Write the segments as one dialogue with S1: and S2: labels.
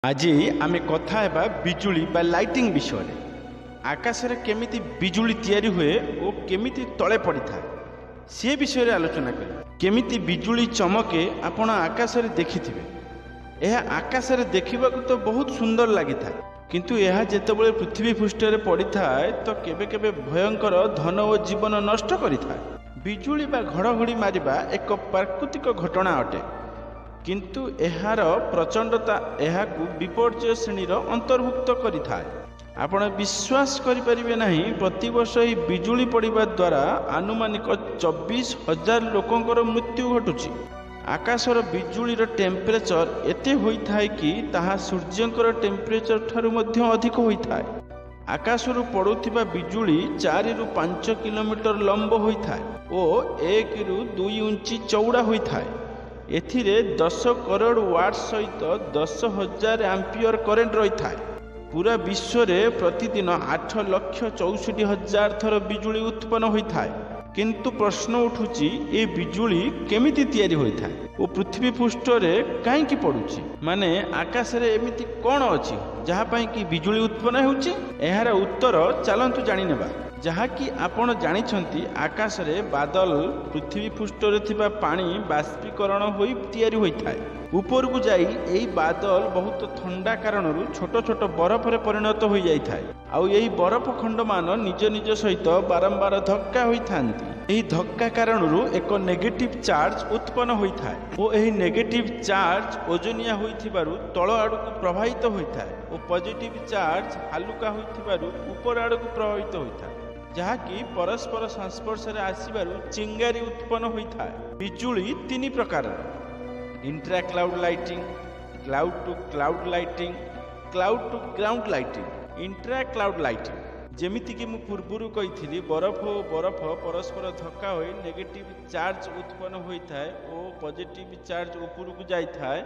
S1: ଆଜି ଆମେ କଥା ହେବା ବିଜୁଳି ବା ଲାଇଟିଂ ବିଷୟରେ। ଆକାଶରେ କେମିତି ବିଜୁଳି ତିଆରି ହୁଏ ଓ କେମିତି ତଳେ ପଡ଼ିଥାଏ, ସେ ବିଷୟରେ ଆଲୋଚନା କରିବା। କେମିତି ବିଜୁଳି ଚମକେ ଆପଣ ଆକାଶରେ ଦେଖିଥିବେ। ଏହା ଆକାଶରେ ଦେଖିବାକୁ ତ ବହୁତ ସୁନ୍ଦର ଲାଗିଥାଏ, କିନ୍ତୁ ଏହା ଯେତେବେଳେ ପୃଥିବୀ ପୃଷ୍ଠରେ ପଡ଼ିଥାଏ ତ କେବେ କେବେ ଭୟଙ୍କର ଧନ ଓ ଜୀବନ ନଷ୍ଟ କରିଥାଏ। ବିଜୁଳି ବା ଘଡ଼ଘଡ଼ି ମାରିବା ଏକ ପ୍ରାକୃତିକ ଘଟଣା ଅଟେ, କିନ୍ତୁ ଏହାର ପ୍ରଚଣ୍ଡତା ଏହାକୁ ବିପର୍ଯ୍ୟୟ ଶ୍ରେଣୀର ଅନ୍ତର୍ଭୁକ୍ତ କରିଥାଏ। ଆପଣ ବିଶ୍ୱାସ କରିପାରିବେ ନାହିଁ, ପ୍ରତିବର୍ଷ ଏହି ବିଜୁଳି ପଡ଼ିବା ଦ୍ୱାରା ଆନୁମାନିକ 24,000 ଲୋକଙ୍କର ମୃତ୍ୟୁ ଘଟୁଛି। ଆକାଶର ବିଜୁଳିର ଟେମ୍ପରେଚର ଏତେ ହୋଇଥାଏ କି ତାହା ସୂର୍ଯ୍ୟଙ୍କର ଟେମ୍ପରେଚର ଠାରୁ ମଧ୍ୟ ଅଧିକ ହୋଇଥାଏ। ଆକାଶରୁ ପଡ଼ୁଥିବା ବିଜୁଳି 4ରୁ 5 କିଲୋମିଟର ଲମ୍ବ ହୋଇଥାଏ ଓ 1ରୁ 2 ଇଞ୍ଚ ଚଉଡ଼ା ହୋଇଥାଏ। ଏଥିରେ 10 କରୋଡ଼ ୱାଟ୍ ସହିତ 10,000 ଆମ୍ପିୟର କରେଣ୍ଟ ରହିଥାଏ। ପୁରା ବିଶ୍ୱରେ ପ୍ରତିଦିନ 8,64,000 ଥର ବିଜୁଳି ଉତ୍ପନ୍ନ ହୋଇଥାଏ। କିନ୍ତୁ ପ୍ରଶ୍ନ ଉଠୁଛି, ଏ ବିଜୁଳି କେମିତି ତିଆରି ହୋଇଥାଏ ଓ ପୃଥିବୀ ପୃଷ୍ଠରେ କାହିଁକି ପଡ଼ୁଛି? ମାନେ ଆକାଶରେ ଏମିତି କ'ଣ ଅଛି ଯାହା ପାଇଁ କି ବିଜୁଳି ଉତ୍ପନ୍ନ ହେଉଛି? ଏହାର ଉତ୍ତର ଚାଲନ୍ତୁ ଜାଣିନେବା। ଯାହାକି ଆପଣ ଜାଣିଛନ୍ତି, ଆକାଶରେ ବାଦଲ ପୃଥିବୀ ପୃଷ୍ଠରେ ଥିବା ପାଣି ବାଷ୍ପୀକରଣ ହୋଇ ତିଆରି ହୋଇଥାଏ। ଉପରକୁ ଯାଇ ଏହି ବାଦଲ ବହୁତ ଥଣ୍ଡା କାରଣରୁ ଛୋଟ ଛୋଟ ବରଫରେ ପରିଣତ ହୋଇଯାଇଥାଏ। ଆଉ ଏହି ବରଫ ଖଣ୍ଡମାନ ନିଜ ନିଜ ସହିତ ବାରମ୍ବାର ଧକ୍କା ହୋଇଥାନ୍ତି। ଏହି ଧକ୍କା କାରଣରୁ ଏକ ନେଗେଟିଭ ଚାର୍ଜ ଉତ୍ପନ୍ନ ହୋଇଥାଏ ଓ ଏହି ନେଗେଟିଭ ଚାର୍ଜ ଓଜନିଆ ହୋଇଥିବାରୁ ତଳ ଆଡ଼କୁ ପ୍ରବାହିତ ହୋଇଥାଏ ଓ ପଜିଟିଭ ଚାର୍ଜ ହାଲୁକା ହୋଇଥିବାରୁ ଉପର ଆଡ଼କୁ ପ୍ରବାହିତ ହୋଇଥାଏ, ଯାହାକି ପରସ୍ପର ସଂସ୍ପର୍ଶରେ ଆସିବାରୁ ଚିଙ୍ଗାରି ଉତ୍ପନ୍ନ ହୋଇଥାଏ। ବିଜୁଳି ତିନି ପ୍ରକାରର: intra cloud lightning, cloud to cloud lightning, cloud to ground lightning. Intra cloud lightning, ଯେମିତିକି ମୁଁ ପୂର୍ବରୁ କହିଥିଲି, ବରଫ ଓ ବରଫ ପରସ୍ପର ଧକ୍କା ହୋଇ ନେଗେଟିଭ ଚାର୍ଜ ଉତ୍ପନ୍ନ ହୋଇଥାଏ ଓ ପଜିଟିଭ ଚାର୍ଜ ଉପରକୁ ଯାଇଥାଏ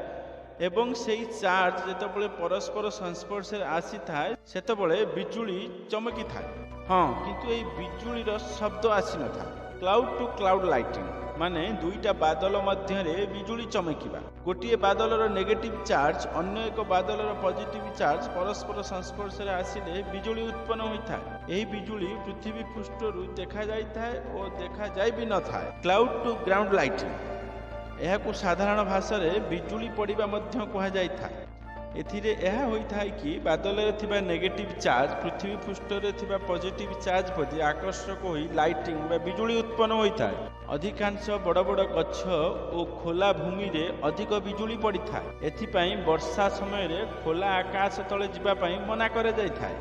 S1: ଏବଂ ସେଇ ଚାର୍ଜ ଯେତେବେଳେ ପରସ୍ପର ସଂସ୍ପର୍ଶରେ ଆସିଥାଏ, ସେତେବେଳେ ବିଜୁଳି ଚମକିଥାଏ। ହଁ, କିନ୍ତୁ ଏହି ବିଜୁଳିର ଶବ୍ଦ ଆସିନଥାଏ। କ୍ଲାଉଡ୍ ଟୁ କ୍ଲାଉଡ୍ ଲାଇଟିଂ ମାନେ ଦୁଇଟା ବାଦଲ ମଧ୍ୟରେ ବିଜୁଳି ଚମକିବା। ଗୋଟିଏ ବାଦଲର ନେଗେଟିଭ ଚାର୍ଜ, ଅନ୍ୟ ଏକ ବାଦଲର ପଜିଟିଭ ଚାର୍ଜ ପରସ୍ପର ସଂସ୍ପର୍ଶରେ ଆସିଲେ ବିଜୁଳି ଉତ୍ପନ୍ନ ହୋଇଥାଏ। ଏହି ବିଜୁଳି ପୃଥିବୀ ପୃଷ୍ଠରୁ ଦେଖାଯାଇଥାଏ ଓ ଦେଖାଯାଇ ବି ନଥାଏ। କ୍ଲାଉଡ୍ ଟୁ ଗ୍ରାଉଣ୍ଡ ଲାଇଟିଂ, ଏହାକୁ ସାଧାରଣ ଭାଷାରେ ବିଜୁଳି ପଡ଼ିବା ମଧ୍ୟ କୁହାଯାଇଥାଏ। ଏଥିରେ ଏହା ହୋଇଥାଏ କି ବାଦଲରେ ଥିବା ନେଗେଟିଭ ଚାର୍ଜ ପୃଥିବୀ ପୃଷ୍ଠରେ ଥିବା ପଜିଟିଭ ଚାର୍ଜ ପ୍ରତି ଆକର୍ଷକ ହୋଇ ଲାଇଟିଂ ବା ବିଜୁଳି ଉତ୍ପନ୍ନ ହୋଇଥାଏ। ଅଧିକାଂଶ ବଡ଼ ବଡ଼ ଗଛ ଓ ଖୋଲା ଭୂମିରେ ଅଧିକ ବିଜୁଳି ପଡ଼ିଥାଏ। ଏଥିପାଇଁ ବର୍ଷା ସମୟରେ ଖୋଲା ଆକାଶ ତଳେ ଯିବା ପାଇଁ ମନା କରାଯାଇଥାଏ।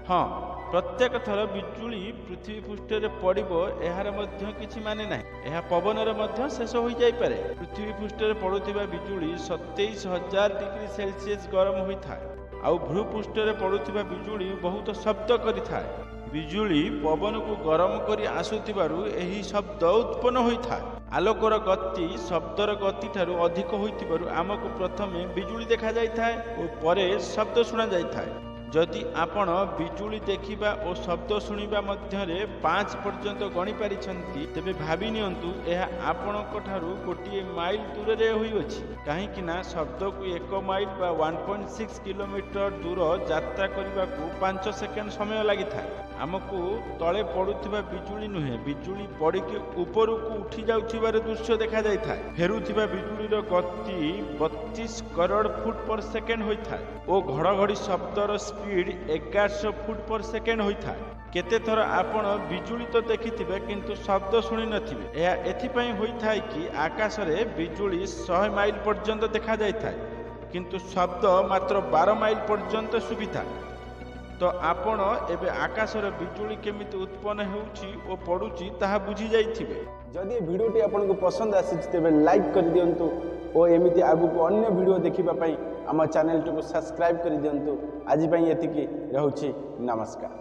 S1: ହଁ, ପ୍ରତ୍ୟେକ ଥର ବିଜୁଳି ପୃଥିବୀ ପୃଷ୍ଠରେ ପଡ଼ିବ, ଏହାର ମଧ୍ୟ କିଛି ମାନେ ନାହିଁ। ଏହା ପବନରେ ମଧ୍ୟ ଶେଷ ହୋଇଯାଇପାରେ। ପୃଥିବୀ ପୃଷ୍ଠରେ ପଡ଼ୁଥିବା ବିଜୁଳି 27,000 ଡିଗ୍ରୀ ସେଲସିୟସ ଗରମ ହୋଇଥାଏ। ଆଉ ଭୂପୃଷ୍ଠରେ ପଡ଼ୁଥିବା ବିଜୁଳି ବହୁତ ଶବ୍ଦ କରିଥାଏ। ବିଜୁଳି ପବନକୁ ଗରମ କରି ଆସୁଥିବାରୁ ଏହି ଶବ୍ଦ ଉତ୍ପନ୍ନ ହୋଇଥାଏ। ଆଲୋକର ଗତି ଶବ୍ଦର ଗତିଠାରୁ ଅଧିକ ହୋଇଥିବାରୁ ଆମକୁ ପ୍ରଥମେ ବିଜୁଳି ଦେଖାଯାଇଥାଏ ଓ ପରେ ଶବ୍ଦ ଶୁଣାଯାଇଥାଏ। ଯଦି ଆପଣ ବିଜୁଳି ଦେଖିବା ଓ ଶବ୍ଦ ଶୁଣିବା ମଧ୍ୟରେ 5 ପର୍ଯ୍ୟନ୍ତ ଗଣି ପାରିଛନ୍ତି, ତେବେ ଭାବି ନିଅନ୍ତୁ ଏହା ଆପଣଙ୍କ ଠାରୁ 1 ମାଇଲ ଦୂରରେ ହୋଇଅଛି। କାହିଁକି ନା ଶବ୍ଦକୁ 1 ମାଇଲ ବା 1.6 କିଲୋମିଟର ଦୂର ଯାତ୍ରା କରିବାକୁ 5 ସେକେଣ୍ଡ ସମୟ ଲାଗିଥାଏ। ଆମକୁ ତଳେ ପଡୁଥିବା ବିଜୁଳି ନୁହେଁ, ବିଜୁଳି ପଡ଼ିକି ଉପରକୁ ଉଠି ଯାଉଥିବାର ଦୃଶ୍ୟ ଦେଖାଯାଇଥାଏ। ଫେରୁଥିବା ବିଜୁଳିର ଗତି 32 କରୋଡ଼ ଫୁଟ ପର ସେକେଣ୍ଡ ହୋଇଥାଏ ଓ ଘଡ଼ଘଡ଼ି ଶବ୍ଦର ସ୍ପିଡ୍ 1100 ଫୁଟ ପର ସେକେଣ୍ଡ ହୋଇଥାଏ। କେତେଥର ଆପଣ ବିଜୁଳି ତ ଦେଖିଥିବେ, କିନ୍ତୁ ଶବ୍ଦ ଶୁଣି ନଥିବେ। ଏହା ଏଥିପାଇଁ ହୋଇଥାଏ କି ଆକାଶରେ ବିଜୁଳି 100 ମାଇଲ ପର୍ଯ୍ୟନ୍ତ ଦେଖାଯାଇଥାଏ, କିନ୍ତୁ ଶବ୍ଦ ମାତ୍ର 12 ମାଇଲ ପର୍ଯ୍ୟନ୍ତ ଶୁଭିଥାଏ। ତ ଆପଣ ଏବେ ଆକାଶର ବିଜୁଳି କେମିତି ଉତ୍ପନ୍ନ ହେଉଛି ଓ ପଡ଼ୁଛି, ତାହା ବୁଝି ଯାଇଥିବେ।
S2: ଯଦି ଏ ଭିଡ଼ିଓଟି ଆପଣଙ୍କୁ ପସନ୍ଦ ଆସିଛି, ତେବେ ଲାଇକ୍ କରିଦିଅନ୍ତୁ ଓ ଏମିତି ଆଗକୁ ଅନ୍ୟ ଭିଡ଼ିଓ ଦେଖିବା ପାଇଁ ଆମ ଚ୍ୟାନେଲଟିକୁ ସବସ୍କ୍ରାଇବ୍ କରିଦିଅନ୍ତୁ। ଆଜି ପାଇଁ ଏତିକି ରହୁଛି। ନମସ୍କାର।